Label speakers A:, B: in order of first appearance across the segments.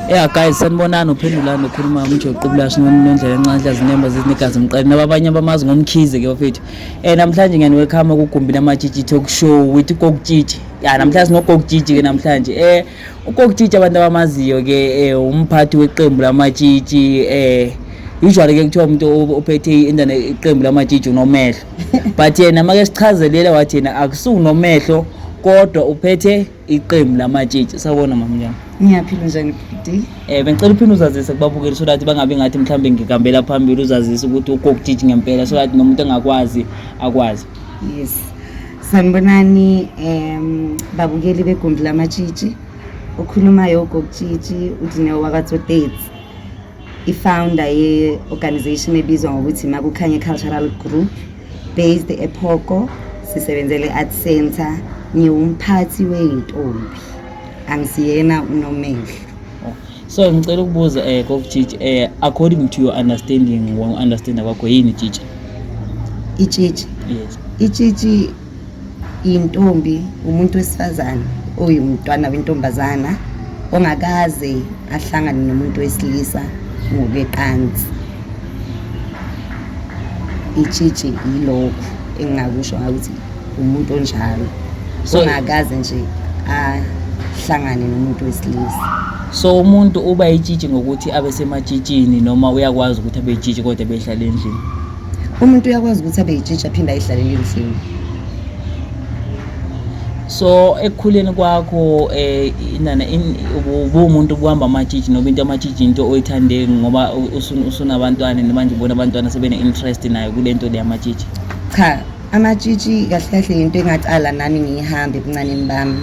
A: Yeah guys, sanibonani. Uphendulani ukhuluma umjo Qubulashi nondlela encane zinemba zinegazi mqali nababanye abamazi ngomkhize ke bafethu. Namhlanje ngiyani welcome kugumbi lamatshitshi talk show with uGog'Tshitshi. Ya, namhlanje sinoGog'Tshitshi ke namhlanje. UGog'Tshitshi abantu abamaziyo ke umphathi weqembu lamatshitshi. Usually ke kuthiwa umuntu ophethe indana iqembu lamatshitshi unomehlo. But yena make sichazelela wathi yena akusunomehlo kodwa uphethe iqembu lamatshitshi. Sawubona mama, njani?
B: Ngiyaphila, njani bhuti?
A: Bengicela uphinde uzazise kubabukeli so that bangabi ngathi mhlambe ngigambela phambili, uzazise ukuthi uGog'Tshitshi ngempela so that nomuntu engakwazi akwazi.
B: Yes. Sanibonani babukeli begumbi lamatshitshi. Ukhulumayo uGog'Tshitshi uDineo wakaTsotetsi. I-founder ye-organization ebizwa ngokuthi Makukhanye Cultural Group based ePhoko, sisebenzele Art Center. Ngiwumphathi weyintombi. Angisiyena unomehlo.
A: So ngicela ukubuza Gog'Tshitshi, according to your understanding, ngoku-understanda kwakho, yini tshitshi?
B: Itshitshi.
A: Yes.
B: Itshitshi intombi, umuntu wesifazane oyumntwana wentombazana ongakaze ahlangane nomuntu wesilisa ngokweqansi. Itshitshi yilokhu engingakusho ngakuthi umuntu onjalo ongakaze nje ahlangane nomuntu wesilisa.
A: So umuntu uba itshitshi ngokuthi abe sematshitshini noma uyakwazi ukuthi abe itshitshi kodwa behlala endlini?
B: Umuntu uyakwazi ukuthi abe yitshitshi aphinde ayihlalele endlini.
A: So ekukhuleni kwakho inana ubuwumuntu obuhamba amatshitshi noma into amatshitshi into oyithande ngoba usunabantwana manje ubona abantwana sebene-interest nayo kule nto le yamatshitshi?
B: Cha, amatshitshi kahle kahle into engaqala nami ngiyihambe ebuncaneni bami,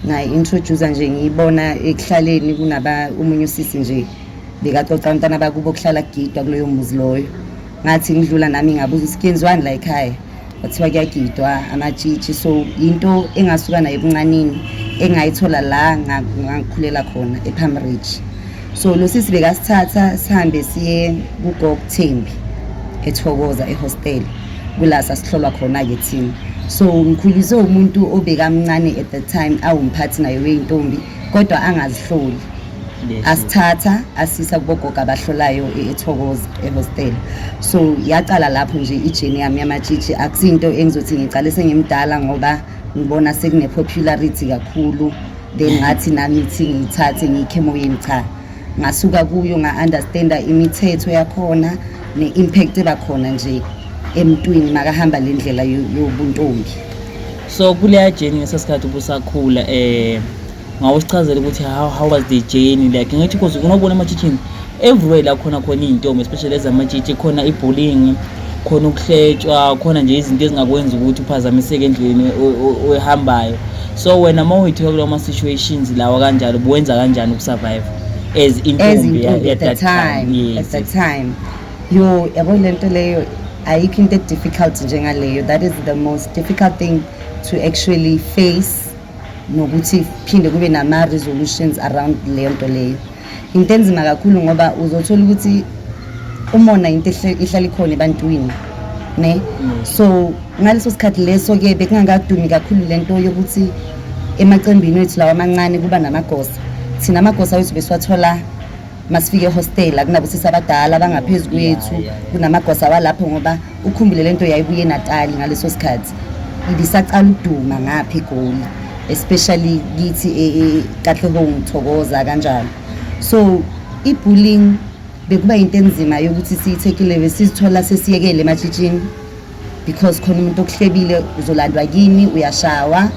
B: ngayi-introduce nje ngiyibona ekuhlaleni kunaba omunye usisi nje bekacoca abantwana bakubo kuhlala kugidwa kuloyo muzi loyo. Ngathi ngidlula nami ngabuza ukuthi kuyenziwani la ekhaya, kwathiwa kuyagidwa amatshitshi. So into engasuka nayo ebuncanini engayithola la ngangikhulela khona ePalm Ridge. So lo sisi bekasithatha sihambe siye kuGog Thembi eThokoza ehostel, kula sasihlolwa khona-ke thina. So ngikhuliswe umuntu obekamncane at the time, awumphathi naye wey'ntombi kodwa angazihloli. Asithatha asisa kubogogo abahlolayo eThokoza ehostel. So yaqala lapho nje i-journey yami yamatshitshi. Akusinto engizothi ngicale sengimdala ngoba ngibona sekune-popularity kakhulu, then ngathi nami ithi ngiyithathe ngiyikhe emoyeni. Cha, ngasuka kuyo nga-understanda imithetho yakhona ne-impact ebakhona nje emntwini makahamba le ndlela yobuntombi.
A: So kuleya journey ngesasikhathi ubusakhula, ngawusichazela ukuthi how was the journey like? Ngithi because unobona ematshitshini everywhere la khona khona iy'ntombi, especially ezamatshitshi, khona i-bullying, khona ukuhletshwa, khona nje izinto ezingakwenza ukuthi uphazamiseke endleleni oyihambayo. So wena uma uyithola kulawo ma-situations lawa kanjalo, buwenza kanjani ukusurvive as
B: as
A: intombi
B: intombi
A: at
B: at the
A: that time?
B: Time at that time, yo, yabo lento leyo ayikho into difficult njengaleyo. That is the most difficult thing to actually face, nokuthi phinde kube nama-resolutions around leyo nto leyo. Into enzima kakhulu ngoba uzothola ukuthi umona into ihlala ikhona ebantwini, ne? So ngaleso sikhathi leso-ke bekungakadumi kakhulu lento yokuthi emacembini wethu lawa amancane kuba namagosa. Thina amagosa wethu besiwathola masifike ehostel, akunabosisi abadala abangaphezu kwethu, kunamagosa walapho, ngoba ukhumbule lento yayibuye eNatali ngaleso sikhathi, ibisaqala ukuduma ngapha eGoli, especially kithi Katlehong, Thokoza kanjalo. So i-bullying bekuba into enzima yokuthi siyithekile, besizithola sesiyekele ematshitshini because khona umuntu okuhlebile, uzolandwa kini, uyashawa,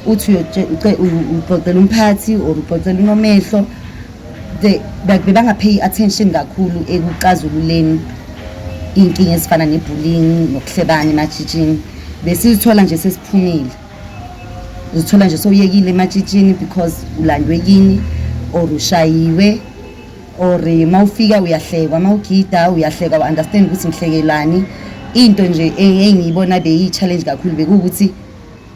B: uthi uxoxela umphathi or uxoxela unomehlo. Bebangapay attention kakhulu ekuxazululeni iy'nkinga ezifana ne-bullying nokuhlebana ematshitshini. Besizithola nje sesiphumile, uzithola nje sowuyekile ematshitshini because ulandwe kini or ushayiwe or uma ufika uyahlekwa, uma ugida uyahlekwa, u-understand ukuthi ngihlekelani. Into nje engiyibona beyi-challenge kakhulu bekuwukuthi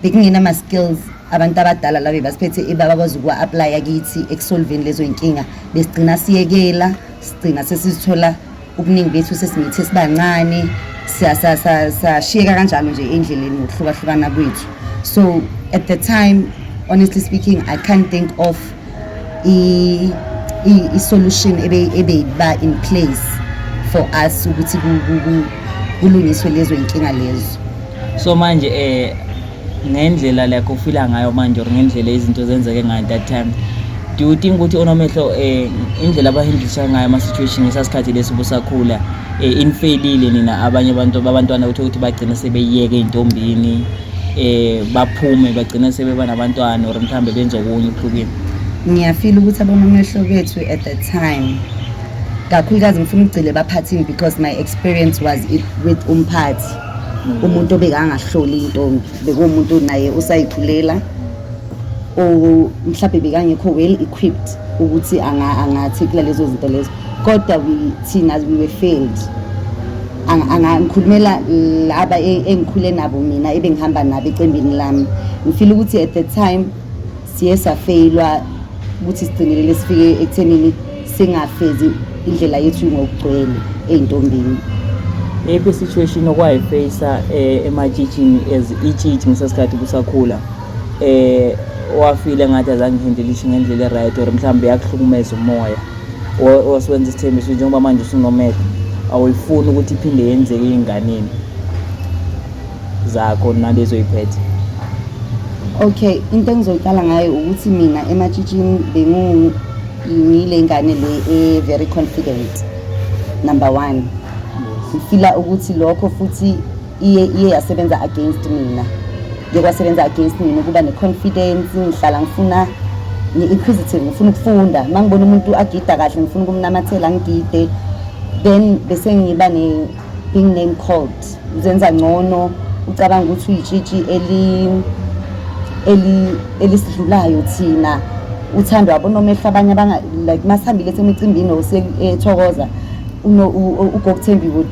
B: bekungenama-skills abantu abadala la bebasiphethe ebabakwazi ukuwa-applya kithi ekusolveni lezo y'nkinga. Besigcina siyekela, sigcina sesizithola ubuningi bethu sesimithe sibancane, sashiyeka kanjalo nje endleleni ngokuhlukahlukana kwethu. So at the time, honestly speaking, I can't think of I-solution ebeyiba in place for us ukuthi kulungiswe lezo inkinga lezo.
A: So manje ngendlela like ufila ngayo manje or ngendlela izinto zenzeke ngayo that time, do you think ukuthi onomehlo indlela abahandlisha ngayo ama-situation ngesasikhathi lesi busakhula inifeyilile nina abanye abantu babantwana, ukuthi bagcine sebeyiyeke ey'ntombini, baphume, bagcine sebeba nabantwana or mhlawumbe benze okunye okuhlukile?
B: Ngiyafila ukuthi abonomehlo bethu at the time, kakhulukazi ngifuna ukugcile ebaphathini because my experience was it with umphathi, umuntu obekangahloli intombi, bekuwumuntu naye usayikhulela or mhlawumbe bekangekho well equipped ukuthi angathekula lezo zinto lezo, kodwa thina we were failed. Ngikhulumela laba engikhule nabo mina, ebengihamba nabo ecembini lami. Ngifila ukuthi at the time siye safeyilwa ukuthi sigcinelele sifike ekuthenini singafezi indlela yethu ngokugcwele ey'ntombini.
A: Yiphi i-situation okwayifeyisa ematshitshini as itshitshi ngesasikhathi kusakhula wafile ngathi azange ngihandlelishe ngendlela e-right or mhlawumbe yakuhlukumeza umoya, wasiwenza isithembiso njengoba manje usunomehlo awuyifuni ukuthi iphinde yenzeke ey'nganeni zakho nalezo oyiphethe?
B: Okay, into engizoyiqala ngayo ukuthi mina ematshitshini bengu ngile ngane le e-very confident, number one. Ngifila ukuthi lokho futhi iye yasebenza against mina, kuye kwasebenza against mina ukuba ne-confidence. Ngihlala ngifuna, ngi-inquisitive, ngifuna ukufunda. Uma ngibona umuntu agida kahle, ngifuna ukumnamathela ngigide. Then bese ngiba ne-being name called, uzenza ngcono, ucabanga ukuthi uyitshitshi eli elisidlulayo thina, uthandwa abonomehlo abanye abanga like masihambile emicimbini or ethokoza, ugogo Thembi would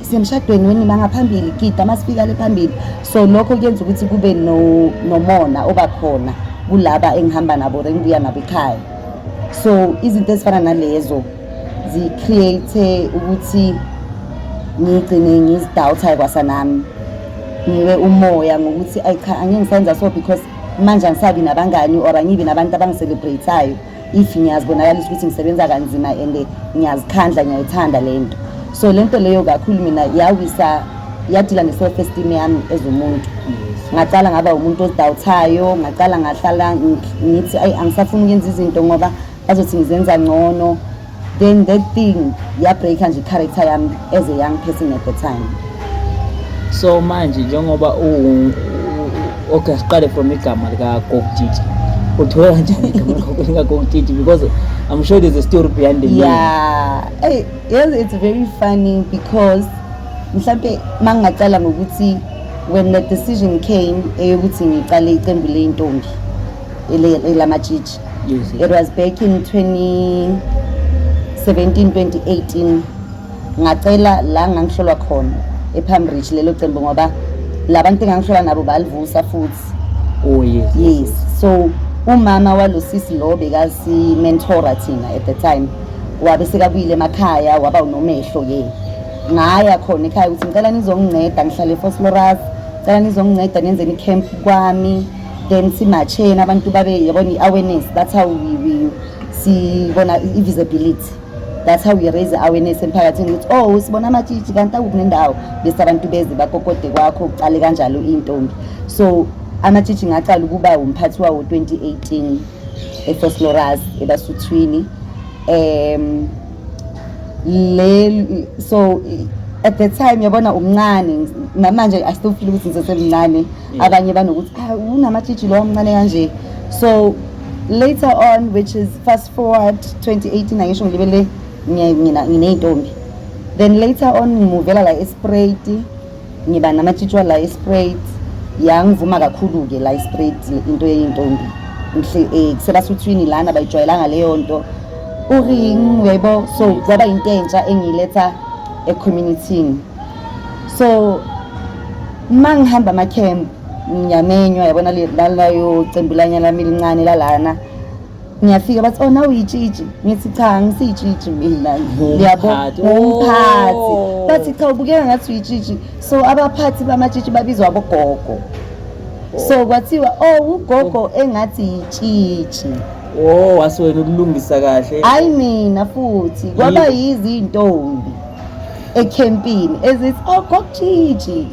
B: semshadweni weni bangaphambili, gida masifika le phambili. So lokho kuyenza ukuthi kube nomona obakhona kulaba engihamba nabo or engibuya nabo ekhaya. So izinto ezifana nalezo zi-create ukuthi ngigcine ngizidoubtha kwasanami, ngiwe umoya ngokuthi ayi cha, angeke ngisenza so because manje angisabi nabangani or angibi nabantu abangicelebrate-ayo if ngiyazibonakalisa ukuthi ngisebenza kanzima and ngiyazikhandla, ngiyayithanda le nto. So le nto leyo kakhulu mina yawisa, yadila ne-self esteem yami as umuntu. Ngaqala ngaba umuntu ozidoubthayo, ngaqala ngahlala ngithi ayi, angisafuni ukuyenza izinto ngoba bazothi ngizenza ngcono. Then that thing yabreaka nje i-character yami as a young person at the time.
A: So manje njengoba okay, siqale from igama likaGogtiti. Uthola kanjani igama likaGogtiti? Because I'm sure there's a story behind the name.
B: Yeah, hey, yes, it's very funny because mhlambe mangingacala ngokuthi when the decision came eyokuthi ngiqale iqembu ley'ntombi elamatshitshi, it was back in 2017, 2018. Ngacela la ngangihlolwa khona ePalm Ridge lelo cembu ngoba labantu engangihlola nabo balivusa futhi. Yes, so umama walo sisi lo bekasi-mentora thina at the time, wabe sekabuyile emakhaya, waba unomehlo ke. Ngaya khona ekhaya ukuthi ngicela nizonginceda, ngihlale eVosloorus, cela nizonginceda nenzeni i-camp kwami, then simacheni abantu babe yabona i-awareness. That's how we sibona i-visibility, that's how we raise awareness emphakathini ukuthi oh, sibona amatshitshi kanti akuphi nendawo, bese abantu beze bakokode kwakho, uqale kanjalo iy'ntombi. So amatshitshi ngacala ukuba umphathi wawo 2018 eVosloorus eBasuthwini. Le so at the time yabona umncane, namanje I still feel ukuthi ngisesemncane. Abanye banokuthi ah, unamatshitshi lo omncane kanje. So later on, which is fast forward 2018, angisho ngilibele nginey'ntombi. Then later on ngimuvela la eSpruit, ngiba namatshitshi la eSpruit. Yangivuma kakhulu-ke la eSpruit into yey'ntombi. Ngihle kuseBasuthwini lana bayijwayelanga leyo nto, uring uyaybo, so kwaba into entsha engiyiletha e-community. So uma ngihamba ama-camp ngiyamenywa, yabona lalayo cembu lanya lami lincane lalana, ngiyafika bathi oh, nawe uyitshitshi. Ngithi cha, ngisiyitshitshi mina, yabo.
A: Umphathi.
B: Umphathi.
A: Oh.
B: Bathi cha, ubukeka ngathi uyitshitshi. So abaphathi bamatshitshi babizwa abogogo, so kwathiwa oh, ugogo engathi yitshitshi.
A: Oh, wase wena ukulungisa kahle.
B: Hayi, mina futhi kwaba yizintombi ekhempini ezithi, "Oh, Gogtshitshi."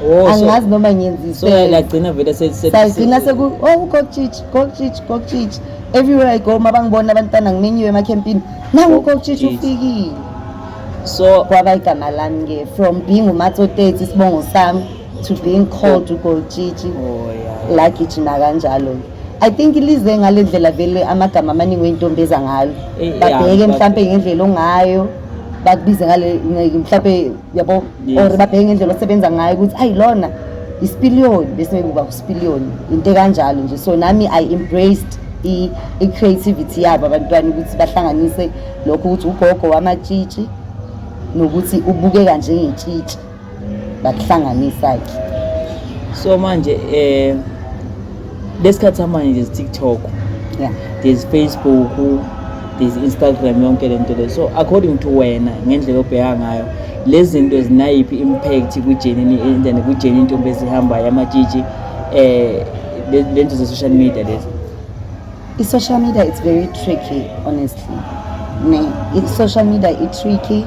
A: Oh, so
B: Angazi noma
A: so
B: ngiyenzise.
A: Lagcina vele
B: Sagcina seku, "Oh, Gogtshitshi, Gogtshitshi, Gogtshitshi." Everywhere I go, mabangibona abantwana, ngimenyiwe emakhempini, nangu uGogtshitshi ufikile.
A: So
B: Kwaba igama lami-ke, from being uMatsotetsi, isibongo sami, to being called uGogtshitshi.
A: Oh yeah.
B: Lagijima kanjalo. I think lize ngale ndlela vele amagama amaningi wey'ntombi eza ngalo. Babheke mhlampe ngendlela ongayo, bakubize ngale mhlampe, yabo. Or babheke ngendlela osebenza ngayo ukuthi ayi, lona isipiliyoni, bese kuba usipiliyoni, into ekanjalo nje. So nami I embraced i-creativity yabo abantwana ukuthi bahlanganise lokho ukuthi ugogo wamatshitshi nokuthi ubukeka njengetshitshi, bakuhlanganisa-ke.
A: So manje lesikhathi samanje there's TikTok, there's Facebook, there's Instagram, yonke lento le. So according to wena, ngendlela obheka ngayo lezi zinto, zinayiphi impact kwi-journey and kwi-journey intombi ezihambayo, amatshitshi, lento ze-social media lezi?
B: I-social media, it's very tricky, honestly, ne. I-social media i-tricky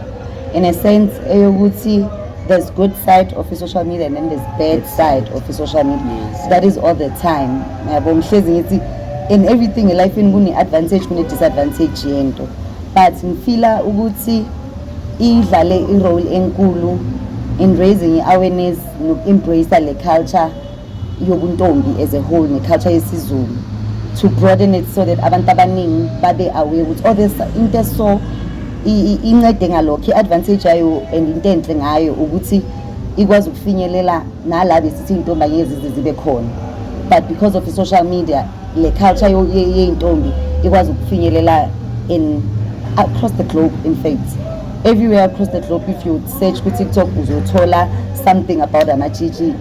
B: in a sense eyokuthi there's good side of i-social media and then there's bad side of i-social media. That is all the time, yabo. Ngihlezi ngithi in everything elifini kune-advantage, kune-disadvantage yento, but ngifila ukuthi idlale i-role enkulu in raising i-awareness noku-embrace le culture yobuntombi as a whole ne-culture yesiZulu, to broaden it so that abantu abaningi babe aware ukuthi, oh, there's into eso. Incede ngalokho, i-advantage yayo and into enhle ngayo ukuthi ikwazi ukufinyelela nala besithi iy'ntombi angeke zize zibe khona, but because of i-social media, le culture yey'ntombi ikwazi ukufinyelela in across the globe. In fact, everywhere across the globe, if you search ku-TikTok, uzothola something about amatshitshi.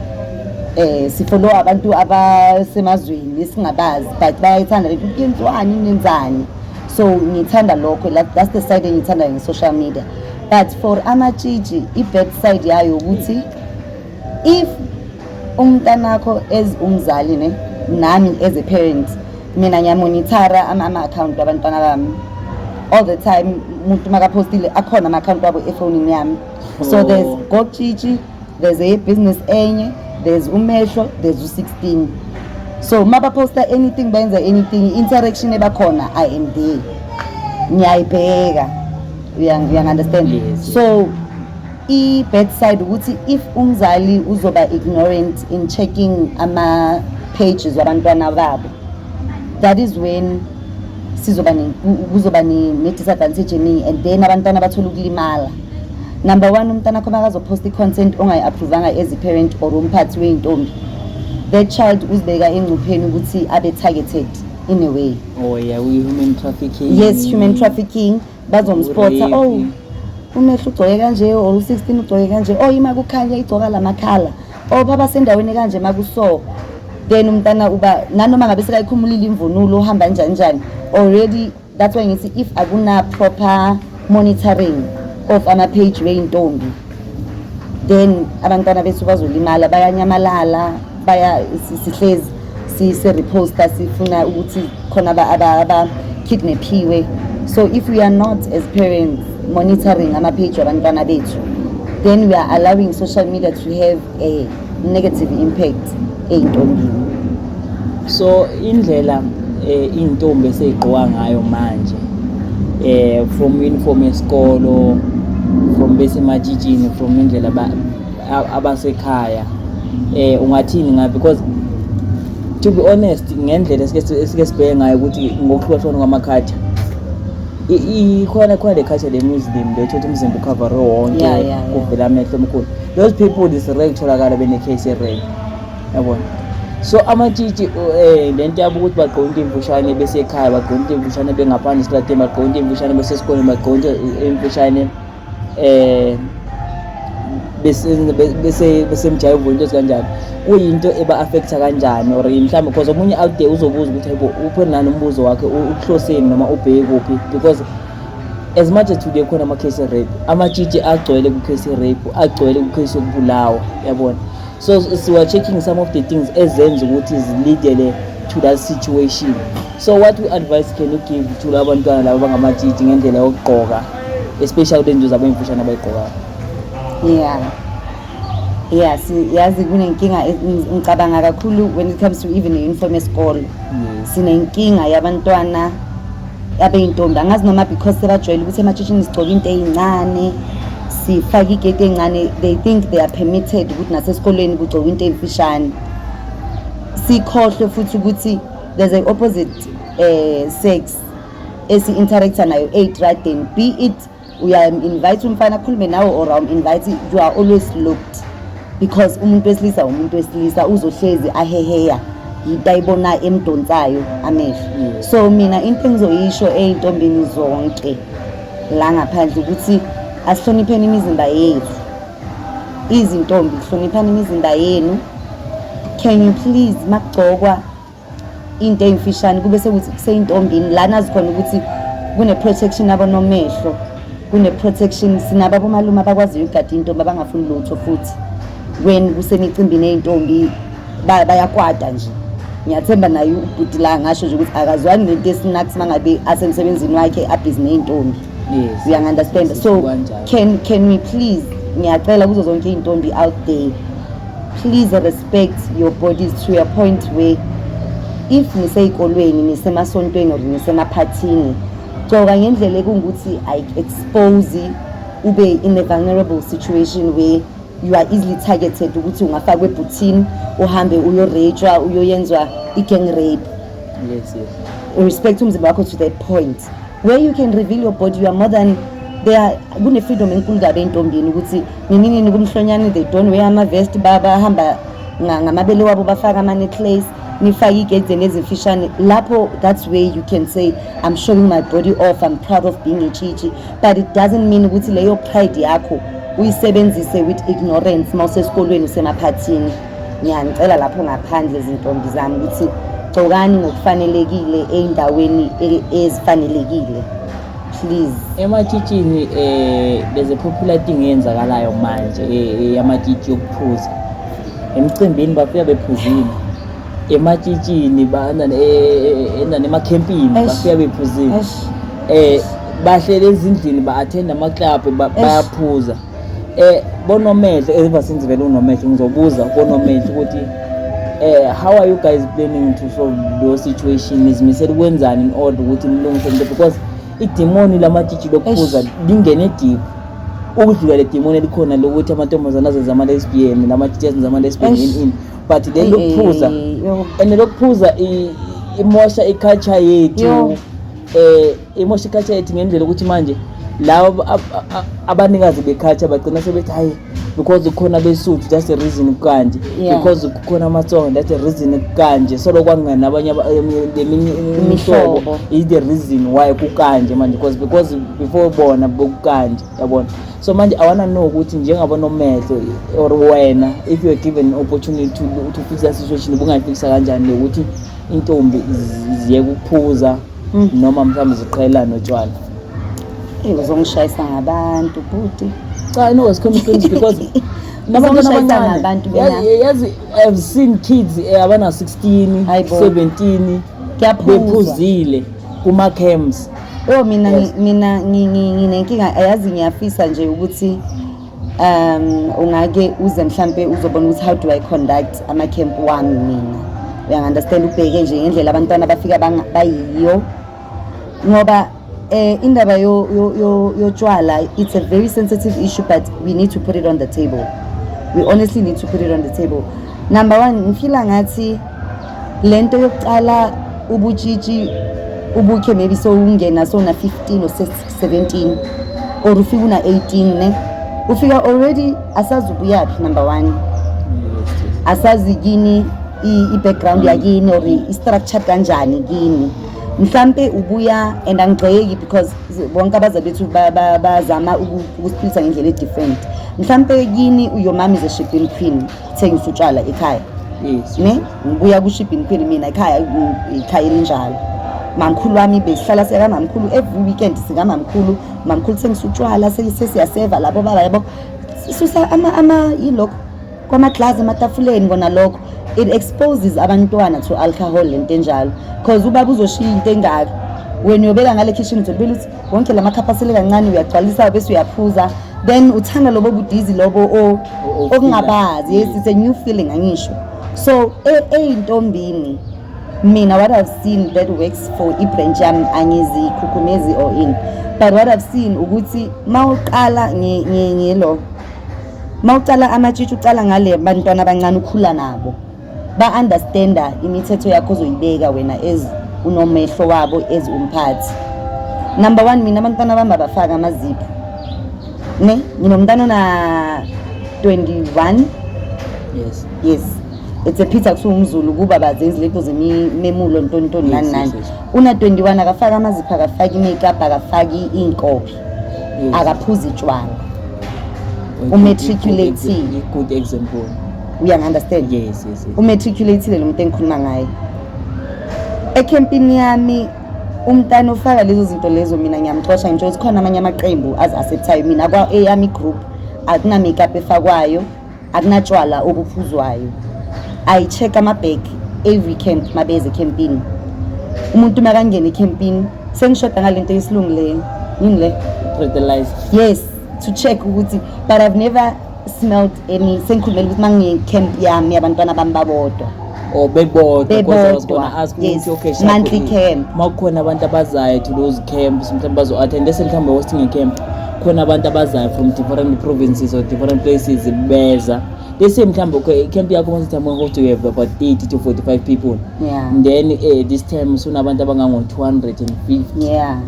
B: Sifollow abantu abasemazweni esingabazi, but bayayithanda lento, kuyenzwani, nenzani. So ngithanda lokho. That's the side engiyithandayo nge-social media. But for amatshitshi, i-bad side yayo ukuthi if umntanakho, as umzali, ne, nami as a parent, mina ngiyamonithara ama-account abantwana bami all the time. Umuntu makaphostile, akhona ama-account wabo efonini yami. So there's Gogtshitshi, there's a business enye, there's umehlo, there's u-16. So mabaphosta anything, benza anything, interaction ebakhona, I am there, ngiyayibheka. Uyangi-understand?
A: Yes.
B: So i-bad side ukuthi if umzali uzoba ignorant in checking ama-pages wabantwana babo, that is when sizoba kuzoba ne-disadvantage eningi and then abantwana bathola ukulimala. Number one, umntana akho makazophosta i-content ongayi-approvanga as i-parent or umphathi wey'ntombi, that child uzibeka engcupheni ukuthi abe targeted in a way.
A: Oh yeah, we human trafficking.
B: Yes, human trafficking, bazomspotha.
A: Urape.
B: Oh, umehlo ugcoke kanje, or u-16 ugcoke kanje, oh, ima kukhanya igcoka lamakhala, oh, baba sendaweni kanje makuso. Then umntana uba nanoma ngabe sekayikhumulile imvunulo, uhamba njani njani already. That's why ngithi if akuna proper monitoring of ama-page wey'ntombi, then abantwana bethu bazolimala, bayanyamalala, baya sihlezi si-reposta, sifuna ukuthi khona aba-kidnappiwe. So if we are not as parents monitoring ama-page wabantwana bethu, then we are allowing social media to have a negative impact ey'ntombini.
A: So indlela intombi eseyigqoka ngayo manje, from uniform yesikolo, from bese ematshitshini, from indlela abasekhaya, ungathini ngayo? Because to be honest, ngendlela esike sibheke ngayo ukuthi ngokuhlukahlukana kwama-culture, ikhona khona le culture le Muslim le thothi umzimba ucover wonke, kuvela amehlo omkhulu. Those people is rare kutholakala bene-case ye-rape, yabona. So amatshitshi, lento yabo ukuthi bagqoke into emfushane besekhaya, bagqoke into emfushane bengaphandle esitradeni, bagqoke into emfushane besesikoleni, bagqoke into emfushane bese besemjayivweni, into ezikanjalo, kuyinto eba-affecta kanjani? Or mhlawumbe because omunye out there uzobuza ukuthi hayibo, uphe nani umbuzo wakhe, uhloseni noma ubheke kuphi? Because as much as today khona ama-case rape, amatshitshi agcwele ku-case rape, agcwele ku-case yokubulawa, yabona. So siwa checking some of the things ezenza ukuthi zilidele. to that situation. So what we advice can you give to labantwana laba bangamatshitshi ngendlela yokugqoka, especially le nto zabo ey'mfushane abayigqokayo?
B: Yeah, yazi kunenkinga, ngicabanga kakhulu when it comes to even i-uniform yesikolo. Sinenkinga yabantwana abeyintombi, angazi noma because sebajwayele ukuthi ematshitshini sigcoke into ey'ncane, sifake iketi ey'ncane, they think they are permitted ukuthi nasesikolweni kugcokwe into ey'mfishane. Sikhohlwe futhi ukuthi there's a opposite sex esi-interacta nayo ey'tradeni, be it uyam-invite umfana akhulume nawe or awum-invite, you are always looked, because umuntu wesilisa, umuntu wesilisa uzohlezi aheheya yinto ayibona emdonsayo amehlo. So mina into engizoyisho ey'ntombini zonke la ngaphandle ukuthi asihlonipheni imizimba yethu. Izintombi, hloniphani imizimba yenu. Can you please, makugcokwa into ey'mfishane, kube sekuthi kuseyintombini la nazi khona ukuthi kune-protection abonomehlo, kune-protection, sinabo abomalume abakwaziyo ukugada iy'ntombi, abangafuni lutho. Futhi when kusemicimbini ey'ntombi bayakwata nje. Ngiyathemba naye ubhuti la ngasho nje ukuthi akazwani nento esinaks uma ngabe asemsebenzini wakhe abhizi ney'ntombi. Uyangi-understand? So
A: Kanjalo.
B: can we please, ngiyacela kuzo zonke iy'ntombi out there, please respect your bodies to a point where if nisey'kolweni, nisemasontweni or nisemaphathini, gcoka ngendlela ekungukuthi ayi-expose ube in a vulnerable situation where you are easily targeted ukuthi ungafakwa ebhuthini, uhambe uyorejwa, uyoyenzwa i-gang rape. Respect umzimba wakho to that point where you can reveal your body. You are more than there are, kune-freedom enkulu kabi ey'ntombini ukuthi nini nini kumhlonyane they don't wear ama-vest, bahamba ngamabele wabo, bafaka ama-necklace, nifake iy'keti zenu ezimfishane lapho. That's where you can say, "I'm showing my body off, I'm proud of being a tshitshi," but it doesn't mean ukuthi leyo pride yakho uyisebenzise with ignorance uma usesikolweni, usemaphathini. Ngiyanicela lapho ngaphandle, zintombi zami, ukuthi gcokani ngokufanelekile ey'ndaweni ezifanelekile, please.
A: Ematshitshini there's a popular thing eyenzakalayo manje, yamatshitshi yokuphuza emcimbini. Bafika bephuzile ematshitshini, bana emakhempini.
B: Eish.
A: Bafika bephuzile.
B: Eish.
A: Bahlele ezindlini, ba-attend ama-club, bayaphuza. Bonomehlo, ever since vele unomehlo, ngizobuza bonomehlo ukuthi how are you guys planning to solve those situation? Nizimisele ukwenzani in order ukuthi nilungise into, because idimoni lamatshitshi lokuphuza
B: Eish.
A: lingene deep ukudlula le dimoni elikhona lokuthi amantombazane azenza ama-lesbian, namatshitshi azenza ama-lesbian,
B: Eish.
A: in but le lokuphuza
B: Yo.
A: and lokuphuza imosha i-culture yethu.
B: Yo.
A: Imosha i-culture yethu ngendlela ukuthi manje labo abanikazi be-culture bagcina sebethi, "Hayi, because kukhona beSuthu, that's the reason kanje." Because kukhona amaTsonga, that's the reason kanje. Solo kwangena nabanye leminye imihlobo,
B: Imihlobo.
A: is the reason why kukanje manje, because before bona bokukanje, yabona. So manje I wanna know ukuthi njengabonomehlo or wena, if you are given an opportunity to fix that situation, ubungayifikisa kanjani lokuthi intombi ziyeke ukuphuza noma mhlawumbe ziqhelelane notshwala?
B: Eyi, uzongishayisa ngabantu, bhuti.
A: Cha, no, sikhuluma iqiniso because nabantwana
B: Uzongishayisa
A: abancane
B: ngabantu mina.
A: Yazi, I've seen kids abana 16,
B: Hayibo.
A: 17
B: Kuyaphuzwa.
A: bephuzile kuma camps.
B: Oh, mina
A: Yes.
B: mina nginenkinga, ayazi. Ngiyafisa nje ukuthi ungake uze mhlambe uzobona ukuthi how do I conduct ama-camp wami mina, uyangi-understand? Ubheke nje ngendlela abantwana bafika bayiyo, ngoba indaba yotshwala, it's a very sensitive issue, but we need to put it on the table. We honestly need to put it on the table. Number one, ngifila ngathi lento yokuqala ubutshitshi ubukhe maybe sowungena sowuna 15 or 17 or ufika una 18, ne, ufika already asazi ubuyaphi, number one. Asazi kini i-background yakini or i-structure kanjani kini. Mhlampe ubuya, and angigxeki because bonke abazali bethu bazama ukusiphilisa ngendlela e-different. Mhlampe kini your mom is a shebeen queen, thengisa utshwala ekhaya. Ne ngibuya ku-shebeen queen mina ekhaya, ikhaya elinjalo. Mamkhulu wami besihlala siyakamamkhulu every weekend, sikamamkhulu, mamkhulu thengisa utshwala, sesiyaseva labo baba, yabo, susa ama yilokho kwamaglasi ematafuleni kona lokho. It exposes abantwana to alcohol, lento enjalo, because ubaba uzoshiya into engaka, wena uyobeka ngale kitchen, utholibela ukuthi wonke la makhapha asele kancane, uyagcwalisa bese uyaphuza, then uthanda lobo budizi lobo okungabazi. Yes, it's a new feeling, angisho? So eyintombini mina, what I've seen that works for i-branch yami, angizikhukhumezi or in, but what I've seen ukuthi mawuqala ngelo, mawucala amatshitshi, ucala ngale bantwana abancane, ukhula nabo, ba-understanda imithetho yakho ozoyibeka wena as unomehlo wabo, as umphathi. Number one, mina abantwana bami abafaka amazipho, ne nginomntana ona 21. Yes, it's a pity akusiwumzulu kuba bazenzi lento zemimemulo, ntontoni, nani nani. Una 21, akafaki amazipho, akafaki i-makeup, akafaki iy'nkophe, akaphuzi tshwala. Umatriculatile.
A: Good example.
B: Uyangi-understand?
A: Yes.
B: Umatriculatile lo muntu engikhuluma ngaye. Ekhempini yami, umntana ofaka lezo zinto lezo, mina ngiyamxosha. Ngitsho ukuthi khona amanye amaqembu azi-acceptayo, mina kwa eyami group akuna-makeup efakwayo, akunatshwala obuphuzwayo. I check ama-bag every camp mabeze ekhempini. Umuntu makangena ekhempini, sengishoda ngale nto yesilungu le, yini le?
A: Fertilizer.
B: Yes, to check ukuthi, but I've never smelled any. Sengikhulumela ukuthi mangiyi-camp yami yabantwana bami babodwa.
A: Or bebodwa, because I was
B: Bebodwa,
A: gonna ask
B: yes.
A: ukuthi, okay, sharp,
B: Monthly camp.
A: Makukhona abantu abazayo to those camps, mhlawumbe bazo-attend, bese mhlawumbe hosting a camp, khona abantu abazayo from different provinces or different places beza, let's say mhlawumbe, okay, camp yakho masithi I'm going to have about 30 to 45 people, then this time usunabantu abangango-250